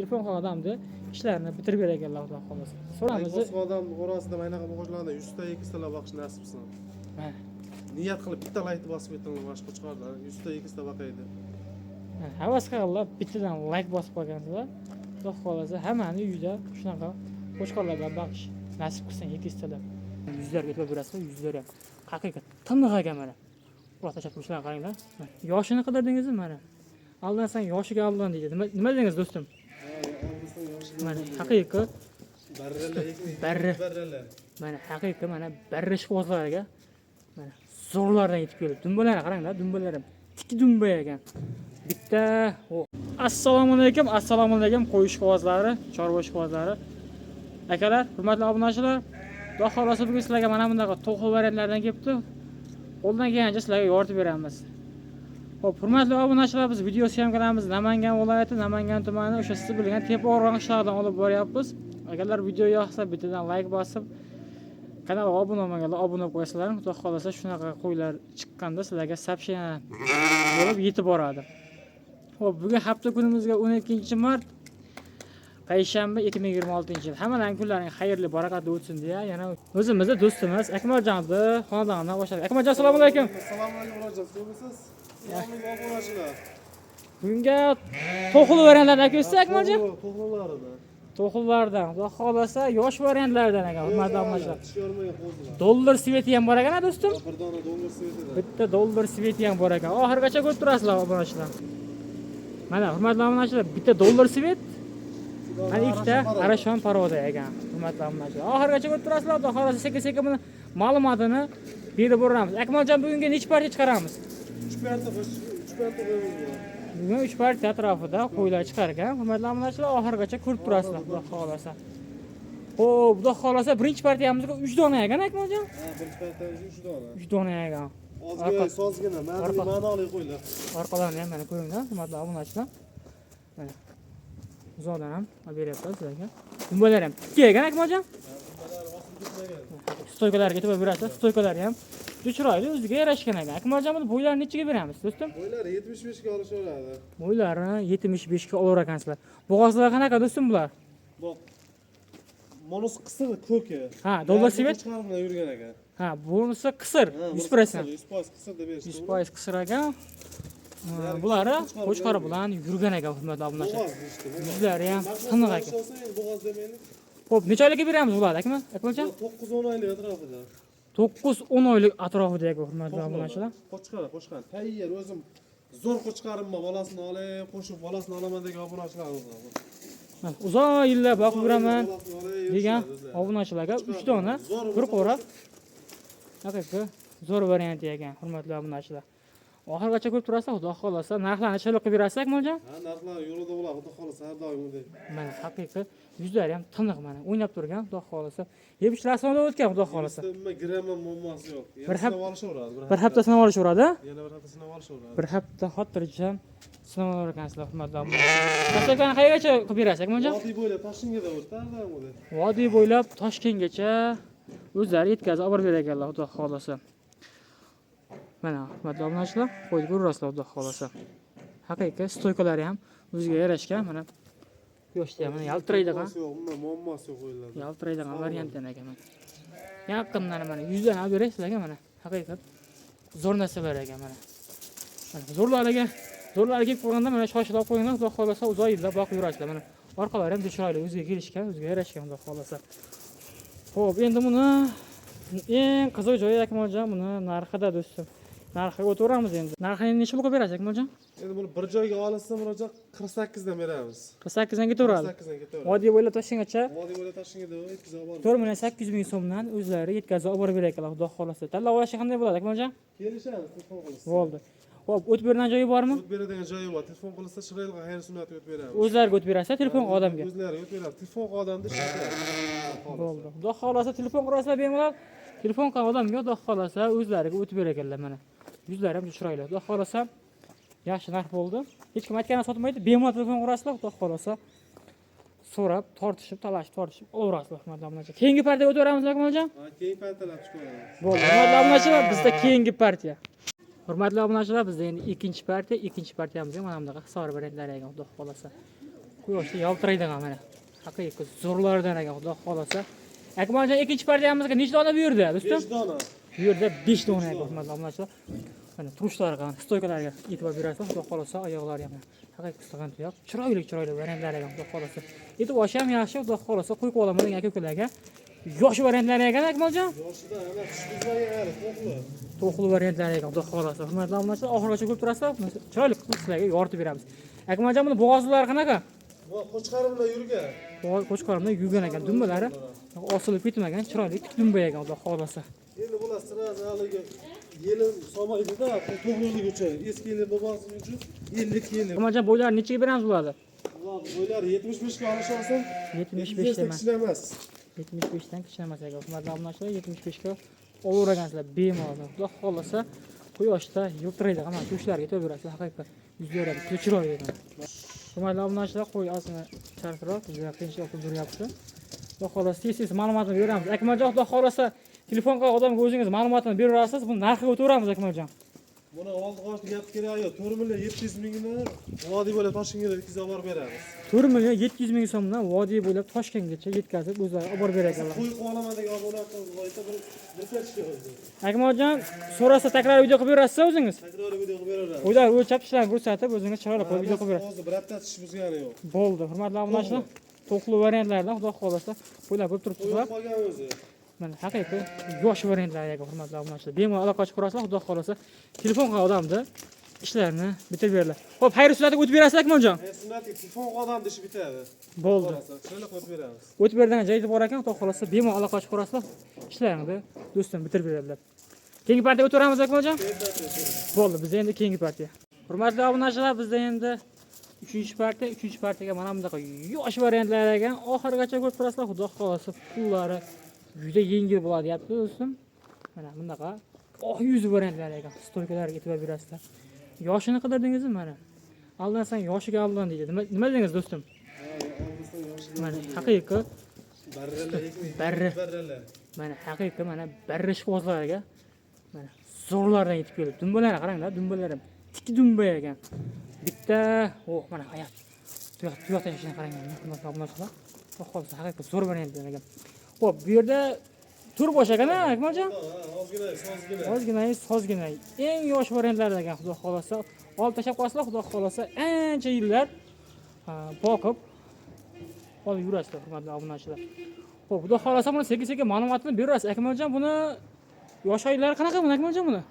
Telefon qilgan odamni ishlarini bitirib berar ekanlar, xudo xohlasa. So'ramiz. Bosgan odam orasida mana bunaqa qo'shlardan 100 ta, 200 talab boqish nasib qilsin. Ha, Niyat qilib bitta laykni bosib ketinglar, mana shu qo'chqorlar 100 ta, 200 ta boqaydi. Ha, havas qilganlar bittadan layk bosib qo'ygansizlar. Xudo xohlasa, hammani uyida shunaqa qo'chqorlar bilan boqish nasib qilsin 200 talab. Yuzlariga e'tibor berasizlar, yuzlari ham haqiqat tiniq ekan mana. Quloq tashlab turishlarni qaranglar. Mana, yoshini qadar dedingizmi mana? Aldansang yoshiga aldan deydi. Nima dedingiz, do'stim? Mana haqiqiy Barralar. Barra. Barralar. Mana haqiqiy, mana barra ishqibozlarga mana zo'rlardan yetib keldi. Dumbalarni qaranglar, dumbalari ham tik dumba ekan. Bitta o. Assalomu alaykum, assalomu alaykum, qo'y ishqibozlari, chorva ishqibozlari. Akalar, hurmatli obunachilar, Xudo xohlasa, bugun sizlarga mana bunaqa to'qli variantlardan kelibdi. Qo'ldan kelgancha sizlarga yoritib beramiz. Xo'p, hurmatli obunachilar, biz video syomkalarimizni Namangan viloyati, Namangan tumani, o'sha siz bilgan Tepa-O'rg'on qishlog'idan olib boryapmiz. Agarlar video yoqsa, bittadan layk bosib, kanalga obuna bo'lmaganlar obuna bo'lib qo'yasizlar. Xudo xohlasa, shunaqa qo'ylar chiqqanda sizlarga сообщение bo'lib yetib boradi. Xo'p, bugun hafta kunimizga 12-mart, payshanba, 2026-yil. Hammalaring kunlaring xayrli, barakatli o'tsin deya yana o'zimizni do'stimiz Akmaljonni xonadonidan boshladik. Akmaljon, assalomu alaykum. Assalomu alaykum, Murodjon, sizmisiz? Assalomu alaykum, obunachilar. Bugunga to'qli variantlardan kelsa, Akmaljon? To'qlilarida. To'qlilardan, Xudo xohlasa, yosh variantlardan ekan, hurmatli obunachilar. Tish yormagan qo'zilar. Dollar цвет i ham bor ekan, a, do'stim? Bir dona dollar цвет ida. Bitta dollar цвет i ham bor ekan. Oxirigacha ko'rib turasizlar, obunachilar. Mana, hurmatli obunachilar, bitta dollar цвет, mana ikkita arashon порода ekan, hurmatli obunachilar. Oxirigacha ko'rib turasizlar, Xudo xohlasa, sekin-sekin buni ma'lumotini berib boramiz. Akmaljon, bugunga necha partiya chiqaramiz? 3 partiya, 3 partiya qo'yamiz bular. Bugun 3 partiya atrofida qo'ylar chiqar ekan. Hurmatli obunachilar, oxirigacha ko'rib turasizlar, Xudo xohlasa. Xo'p, Xudo xohlasa, birinchi partiyamizga 3 dona ekan, Akmaljon? Ha, birinchi partiyamizga 3 dona. 3 dona ekan. Ozgina, sozgina, ma'noli, ma'noli qo'ylar. Orqalarini ham mana ko'ringlar, hurmatli obunachilar. Mana. Uzoqdan ham olib beryapti sizlarga. Dumbalar ham tikka ekan, Akmaljon. Dumbalari osilib ketmagan. Стойка larga e'tibor berasiz, стойка lari ham juda chiroyli, o'ziga yarashgan ekan. Akmaljon, buni bo'ylarini nechiga beramiz, do'stim? Bo'ylari 75 ga olishaveradi. Bo'ylarini 75 ga olar ekansizlar. Bo'g'ozlari qanaqa, do'stim, bular? Bu Monus qisir ko'ki. Ha, dollar цвет? Qo'chqor bilan yurgan ekan. Ha, bunisi qisir, Ha, 100%. 100% qisir deb berishdi. 100% qisir ekan. Bulari qo'chqor bilan yurgan ekan, hurmatli obunachilar. Bo'g'oz deyishdi, bo'g'oz. Yuzlari ham tiniq ekan. Olsa endi bo'g'oz demaylik. Xo'p, necha oylikka beramiz bularni, Akmal? Akmaljon? 9-10 oylik atrofida. 9-10 oylik atrofida ekan, hurmatli obunachilar. Qo'chqor, qo'chqor. Tayyor, o'zim zo'r qo'chqorimni bolasini olib, qo'shib bolasini olaman degan obunachilarimiz bor. Mana, uzoq yillar boqib yuraman Bolasini olib degan yurishadi o'zlari. obunachilarga 3 dona Zo'r bir bo'lsa. qo'ra haqiqiy zo'r varianti ekan, hurmatli obunachilar. Oxirigacha ko'rib turasizlar, Xudo xohlasa, narxlarni chiroyli qilib berasiz, Akmaljon? Ha, narxlar yo'lida bo'ladi, Xudo xohlasa, har doimgidek. Mana haqiqiy yuzlari ham tiniq, mana o'ynab turgan, Xudo xohlasa. Yeb ishlasini o'tgan, Xudo xohlasa. Nima gram ham muammosi yo'q. Yana Bir sinab olishaveradi. Bir hafta sinab olishaveradi. Yana bir hafta sinab olishaveradi. Bir hafta xotirjam sinab olar ekansizlar, hurmatli obunachilar. Доставка ni qayergacha qilib berasiz, Akmaljon? Vodiy bo'ylab Toshkentga o'tdi, har doimgidek. Vodiy bo'ylab Toshkentgacha o'zlari yetkazib olib borib berar ekanlar, Xudo xohlasa. Mana, hurmatli obunachilar, qo'yib ko'rasizlar, Xudo xohlasa. Haqiqiy стойка lari ham o'ziga yarashgan, mana quyoshda ham mana yaltiraydigan, Muammosi yo'q, umuman muammosi yo'q qo'ylarda. yaltiraydigan variantdan ekan mana. Yaqindan mana yuzdan olib beray sizlarga, mana haqiqat zo'r narsalar ekan mana. Mana zo'rlariga, zo'rlari kelib qolganda mana shoshilib olib qo'yinglar, Xudo xohlasa, uzoq yillar boqib yurasizlar. Mana orqalari ham juda chiroyli, o'ziga kelishgan, o'ziga yarashgan, Xudo xohlasa. Xo'p, endi buni eng qiziq joyi, Akmaljon, buni narxida, do'stim. Narxiga o'taveramiz endi. Narxini necha pulga berasiz, Akmaljon? Endi buni bir joyga olinsa, murojaat 48 dan beramiz. 48 dan ketaveradi. 48 dan ketaveradi. Vodiy bo'ylab Toshkentgacha Vodiy bo'ylab Toshkentga yetkazib olib boramiz. 4 million 800 ming so'mdan o'zlari yetkazib olib borib berar ekanlar, Xudo xohlasa. Tanlab olishi qanday bo'ladi, Akmaljon? Kelishamiz, telefon qilsa. Bo'ldi. Xo'p, o'tib beradigan joyi bormi? O't beradigan joyi bor. Telefon qilsa, chiroyli xayr sunnatga o't beramiz. O'zlariga o'tib berasiz, telefon odamga. O'zlari o't beradi. Telefon odamda ishlatadi. Bo'ldi. Xudo xohlasa, telefon qilasizlar bemalol. Telefon qilgan odamga, Xudo xohlasa, o'zlariga o'tib berar ekanlar mana. Yuzlari ham juda chiroyli. Xudo xohlasa, yaxshi narx bo'ldi. Hech kim aytganini sotmaydi. Bemalol telefon qilasizlar, Xudo xohlasa, so'rab, tortishib, talashib, tortishib olaverasizlar, hurmatli obunachilar. Keyingi partiyaga o'taveramiz, Akmaljon? Ha, keyingi partiyalar chiqaveramiz. Bo'ldi. Hurmatli obunachilar, bizda keyingi partiya. Hurmatli obunachilar, bizda endi ikkinchi partiya, ikkinchi partiyamizga mana bunaqa Hisor variantlari ekan, Xudo xohlasa. Quyoshda yaltiraydigan mana. Haqiqiy zo'rlardan ekan, xudo xolasa. Akmaljon, ikkinchi partiyamizga nechta dona buyurdi, do'stim? 5 dona. Bu yerda 5 dona ekan, hurmatli obunachilar. Mana turushlariga, стойка larga e'tibor berasizlar, xudo xolasa oyoqlari ham haqiqiy qisqagan tuyoq. Chiroyli chiroyli variantlar ekan, xudo xolasa. Etib oshi ham yaxshi, xudo xolasa qo'yib olaman degan aka-ukalarga yosh variantlar ekan, Akmaljon. Yoshida ana tushkizmagan hali, to'qli. To'qli variantlar ekan, xudo xolasa. Hurmatli obunachilar, oxirigacha ko'rib turasizlar. Chiroyli qilib sizlarga yoritib beramiz. Akmaljon, buni bo'g'ozlari qanaqa? Bu qo'chqari bilan yurgan. Qo'chqorimda yurgan ekan, dumbalari osilib ketmagan, chiroyli tik dumba ekan, xudo xolasa. Endi bular sразу haligi yelim solmaydida, to'g'rilik uchun, eski yelim bo'lmasligi uchun 50 kilo. Akmaljon, bo'ylari nechaga beramiz bularni? Bular bo'ylari 75 ga olishasan. 75 dan emas. kichkina emas. 75 dan kichkina emas ekan. Hurmatli obunachilar, 75 ga olavergansizlar bemalol. Xudo xolasa quyoshda yiltiraydi. Mana shu ishlarga e'tibor berasizlar, haqiqiy yuzlari ham juda chiroyli ekan. Hurmatli obunachilar, qo'y ozgina charxroq, juda qiyinchilik tug'diryapti. Xudo xolasa tez-tez ma'lumotni beramiz. Akmaljon, xudo xolasa telefon qilgan odamga o'zingiz ma'lumotini beraverasiz. Buni narxiga o'taveramiz, Akmaljon. Buni oldi qochdi gap keragi yo'q. 4 million 700 mingni vodiy bo'ylab Toshkentga yetkazib olib borib beramiz. 4 million 700 ming so'mdan vodiy bo'ylab Toshkentgacha yetkazib o'zlari olib borib berar ekanlar. Qo'y qilib olaman degan obuna qo'ysa bir bir ketishga o'zi. Akmaljon, so'rasa takror video qilib berasiz o'zingiz. Takror video qilib beraveramiz. Qo'ylar o'lchab ishlarni ko'rsatib o'zingiz chiroyli qilib video qilib berasiz. Hozir bir hafta tish buzgani yo'q. Bo'ldi, hurmatli obunachilar, to'qli variantlardan xudo xolasa qo'ylar bo'lib turibsizlar. Qo'yib qolgan o'zi. Mana haqiqiy yosh variantlar ekan, hurmatli obunachilar. Bemalol aloqa qurasizlar, xudo xolasa telefon qilgan odamni ishlarini bitirib beradilar. Xo'p, xayr sunnatga o'tib berasizlar, Akmaljon? Xayr sunnatga telefon odam ishi bitadi. Bo'ldi. Chiroyli qilib beramiz. O'tib beradigan joyi bor ekan, xudo xolasa bemalol aloqa qurasizlar, ishlaringni do'stim bitirib beradilar. Keyingi partiyaga o'taveramiz, Akmaljon? Bo'ldi, bizda endi keyingi partiya. Hurmatli obunachilar, bizda endi 3-partiya, 3-partiyaga mana bunaqa yosh variantlar ekan. Oxirigacha ko'rib turasizlar, xudo xolasa pullari juda yengil bo'ladi deyapti do'stim. Mana bunaqa oq yuz variantlar ekan. Стойка larga e'tibor berasizlar. Yoshini qidirdingizmi mana? Aldansang yoshiga aldan deydi. Nima dedingiz do'stim? Mana haqiqiy Barralar, Barra. Barralar. Mana haqiqiy mana barra ishqibozlarga mana zo'rlardan yetib keldi. Dumbalarni qaranglar, dumbalari ham tik dumba ekan. Bitta, oh, mana oyoq. Tuyoq tuyoq tashlashini qaranglar, hurmatli obunachilar. Xudo xolasa haqiqiy zo'r variant ekan. Xo'p, bu yerda to'rt bosh ekan, Akmaljon? Ha, ozgina, sozgina. Ozgina, sozgina. Eng yosh variantlar ekan, xudo xolasa. Olib tashlab qo'yasizlar, xudo xolasa ancha yillar boqib olib yurasizlar, hurmatli obunachilar. Xo'p, xudo xolasa buni sekin-sekin ma'lumotini beraverasiz. Akmaljon, buni yosh oylari qanaqa buni, Akmaljon buni?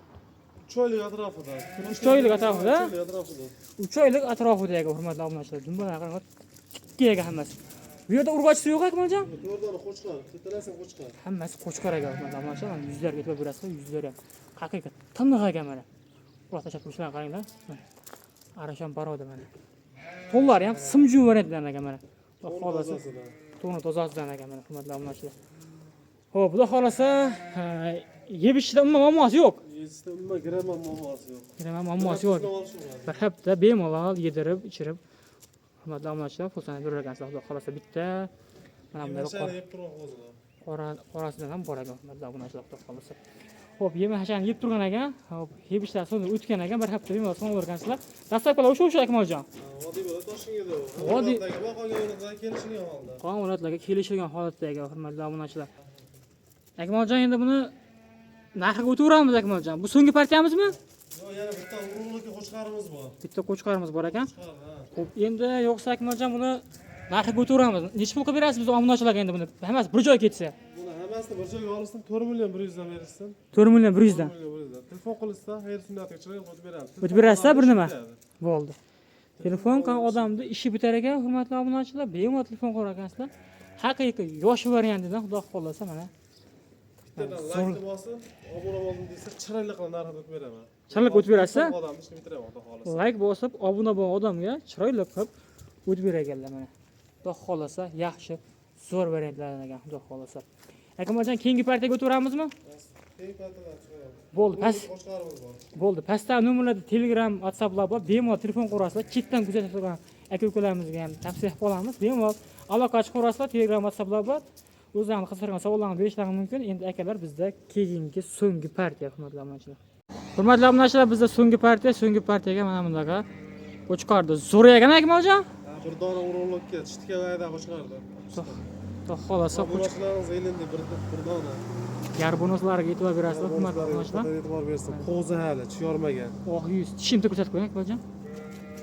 3 oylik atrofida. 3 oylik atrofida? 3 oylik atrofida. 3 oylik atrofida ekan, hurmatli obunachilar. Dumbalar qaranglar, tikka ekan hammasi. Bu yerda urg'ochisi yo'q, Akmaljon? To'rt qo'chqor, to'rtalasi qo'chqor. Hammasi qo'chqor ekan, hurmatli obunachilar. Mana yuzlariga e'tibor berasizlar, yuzlari ham haqiqiy tiniq ekan mana. Quloq tashlab turishlarni qaranglar. Mana. Arashon baroda mana. To'nlari ham simjun variantlardan ekan mana. Xudo xolasa to'ni tozasidan ekan mana, hurmatli obunachilar. Xo'p, xudo xolasa yeb ichishda umuman muammosi yo'q. Yeyishda umuman gram ham muammosi yo'q. Gram muammosi yo'q. Gram olishim lozim. Bir hafta bemalol yedirib, ichirib, hurmatli obunachilar, pul sanab berar ekansizlar. Xudo xolasa bitta mana bunday Yemashani yeb turgan qo'zilar. Qora qorasidan ham bor ekan, hurmatli obunachilar, xudo xolasa. Xo'p, yema hashani yeb turgan ekan. Xo'p, yeb ishlari so'ngda o'tgan ekan, bir hafta bemalol sanab ekansizlar. Доставка lar o'sha Akmaljon. Vodiy bo'ladi Toshkentga. Vodiy- Va qolgan viloyatlarga kelishilgan holda. Qolgan viloyatlarga kelishilgan holatda ekan, hurmatli obunachilar. Akmaljon, endi buni narxiga o'taveramiz, Akmaljon. Bu so'nggi partiyamizmi? Yo'q, yana bitta urug'lik qo'chqorimiz bor. Bitta qo'chqorimiz bor ekan. Qo'chqor, ha. Xo'p, endi yo'qsa Akmaljon buni narxiga o'taveramiz. Necha pul qilib berasiz biz obunachilarga endi buni? Hammasi bir joyga ketsa. Buni hammasini bir joyga olsin 4 million 100 dan berishsin. 4 million 100 dan. 4 million 100 dan. Telefon qilishsa, xayr sunnatga chiroyli o'tib beramiz. O'tib berasizlar bir nima? Bitadi. Bo'ldi. Telefon qilgan odamni ishi bitar ekan, hurmatli obunachilar, bemalol telefon qilar ekansizlar. Haqiqiy yosh variantidan xudo xolasa mana. Bittadan laykni bosib, obuna bo'ldim desa, chiroyli qilib narxini o'tib beraman. Chiroyli o'tib berasiz? Odamni ishini bitiraman, xudo xolasa. Layk bosib, obuna bo'lgan odamga chiroyli qilib o'tib berar ekanlar mana. Xudo xolasa yaxshi, zo'r variantlardan ekan, xudo xolasa. Akmaljon, keyingi partiyaga o'taveramizmi? Keyin partiyadan chiqaman. Bo'ldi, past Qo'chqorimiz bor. Bo'ldi. Pastda nomerlarda Telegram, WhatsApplar bor. Bemalol telefon qilaverasizlar. Chetdan kuzatib turgan aka-ukalarimizga ham tavsiya qilib qolamiz. Bemalol aloqa chiqaverasizlar, Telegram, WhatsApplar bor. O'zlarini qiziqtirgan savollarni berishlari mumkin. Endi akalar bizda keyingi so'nggi partiya, hurmatli obunachilar. Hurmatli obunachilar, bizda so'nggi partiya, so'nggi partiyaga mana bunaqa qo'chqorni zo'r ekan, Akmaljon. Bir dona o'rinliqqa chitka qo'shqarda. Xudo xohlasa Obunachilarimiz elindi bir dona. Garbunozlarga e'tibor berasizlar, hurmatli obunachilar. E'tibor bersin. Qo'zi hali chiyormagan. Oq yuz. Tishimni ko'rsatib qo'ying, Akmaljon.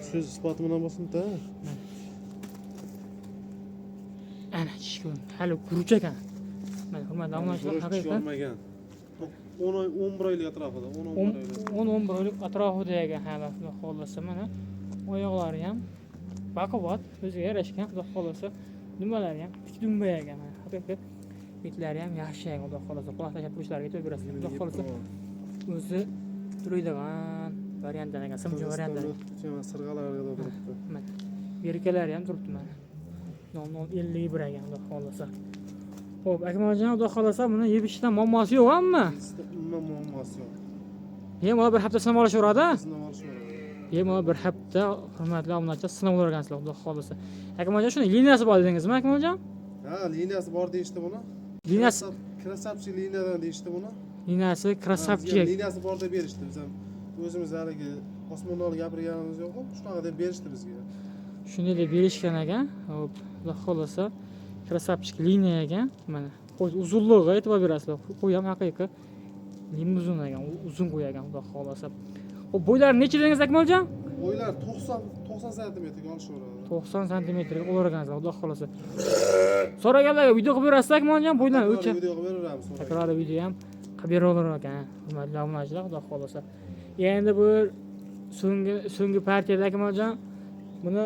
So'z isboti bilan bo'lsin-da. Ana tish ko'ring. Hali guruch ekan. Mana hurmatli obunachilar, haqiqatan Chiyormagan. 10 oy 11 oylik atrofida, 10 11 oylik. 10-11 oylik atrofida ekan hali, xudo xohlasa mana oyoqlari ham baquvvat, o'ziga yarashgan, xudo xohlasa dumalari ham tik dumba ekan mana haqiqiy betlari ham yaxshi ekan, xudo xohlasa quloq tashlab turishlariga e'tibor berasizlar, xudo xohlasa o'zi turadigan variantdan ekan, simji variantdan. Sirg'alarga turibdi. Mana berkalari ham turibdi mana. 0.051 ekan, xudo xohlasa. Xo'p, Akmaljon, xudo xohlasa buni yeb ichishdan muammosi yo'q, hamma. Umuman muammosi yo'q. Bemalol bir hafta sinab olishaveradi. Sinab olishaveradi. Bemalol bir hafta hurmatli obunachilar sinab olarkansizlar, xudo xohlasa. Akmaljon, shuni liniyasi bor dedingizmi, Akmaljon? Ha, liniyasi bor deyishdi buni. Liniyasi Krasavchi liniyadan deyishdi buni. Liniyasi krasavchi. Liniyasi bor deb berishdi biz ham. O'zimiz haligi osmondan olib gapirganimiz yo'q, shunaqa deb berishdi bizga. Shunday deb berishgan ekan. Xo'p, xudo xohlasa krasavchik liniya ekan. Mana qo'y uzunlig'iga e'tibor berasizlar. Qo'y ham haqiqiy limuzin ekan, uzun qo'y ekan, xudo xohlasa. Xo'p, bo'ylari necha dedingiz, Akmaljon? Bo'ylar 90 santimetrga olishaveradi. 90 santimetrga olar ekansizlar, xudo xohlasa. So'raganlarga video qilib berasiz, Akmaljon, bo'ydan o'lchab. Video qilib beraveramiz. Takror video ham qilib beraverar ekan, hurmatli obunachilar, xudo xohlasa. Endi bu so'nggi partiyada Akmaljon buni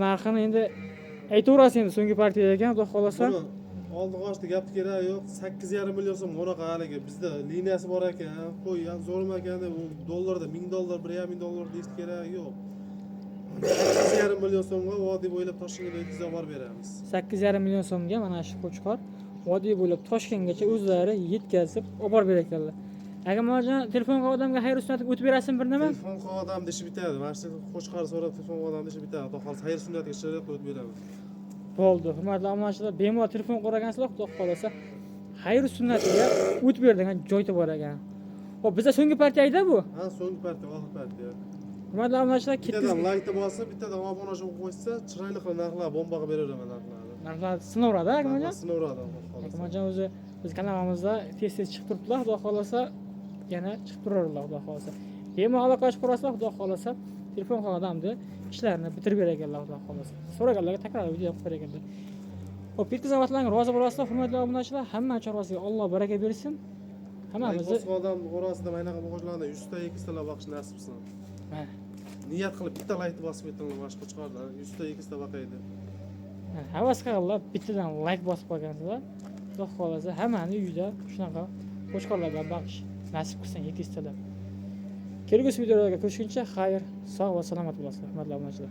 narxini endi aytaverasiz endi so'nggi partiyada ekan, xudo xohlasa. Buni oldi qochdi gapni keragi yo'q. 8,5 million so'm unaqa haligi bizda liniyasi bor ekan, qo'y ham zo'rmi ekan deb u dollarda 1000 dollar, 1,5 ming dollar deyish keragi yo'q. 8,5 million so'mga vodiy bo'ylab Toshkentga yetkazib olib beramiz. 8,5 million so'mga mana shu qo'chqor vodiy bo'ylab Toshkentgacha o'zlari yetkazib olib borib berar ekanlar. Akmaljon, telefon qilgan odamga xayr sunnatga o'tib berasizmi bir nima? Telefon qilgan odam deshi bitadi. Mana shu qo'chqor so'rab telefon qilgan odam deshi bitadi. Xudo xohlasa xayr sunnatga chiroyli qilib o'tib beramiz. Bo'ldi, hurmatli obunachilar, bemalol telefon qilarkansizlar, xudo xohlasa xayr sunnatiga o'tib beradigan joy bor ekan. Xo'p, bizda so'nggi partiya edi bu. Ha, so'nggi partiya, oxirgi partiya. Hurmatli obunachilar, Bittadan ketdik. laykni bosib, bittadan obuna bo'lib qo'ysa, chiroyli qilib narxlar bomba qilib beraveraman narxlarni. Narxlar sinaveradi, Akmaljon. Sinaveradi, xudo xohlasa. Akmaljon o'zi biz kanalimizda tez-tez chiqib turibdilar, xudo xohlasa yana chiqib turarlar, xudo xohlasa. Bemalol aloqa qurasizlar, xudo xohlasa telefon qilgan odamni ishlarini bitirib berar ekanlar, xudo xohlasa. So'raganlarga takror video qilib berar ekanlar. Xo'p, yetkazayotganlarga rozi bo'lasizlar, hurmatli obunachilar, hamma chorvasiga Alloh baraka bersin. Hammamizni Bosgan odam orasida mana bunaqa qo'chqorlardan 100 ta 200 talab boqish nasib qilsin. Ha, Niyat qilib bitta laykni bosib ketinglar mana shu qo'chqorlar 100 ta 200 ta boqaydi. Havas qilganlar bittadan layk bosib qo'ygansizlar. Xudo xohlasa hammani uyida shunaqa qo'chqorlar bilan boqish nasib qilsin 200 talab. Kelgusi videolarga ko'rishguncha xayr, sog' va salomat bo'lasizlar, hurmatli obunachilar.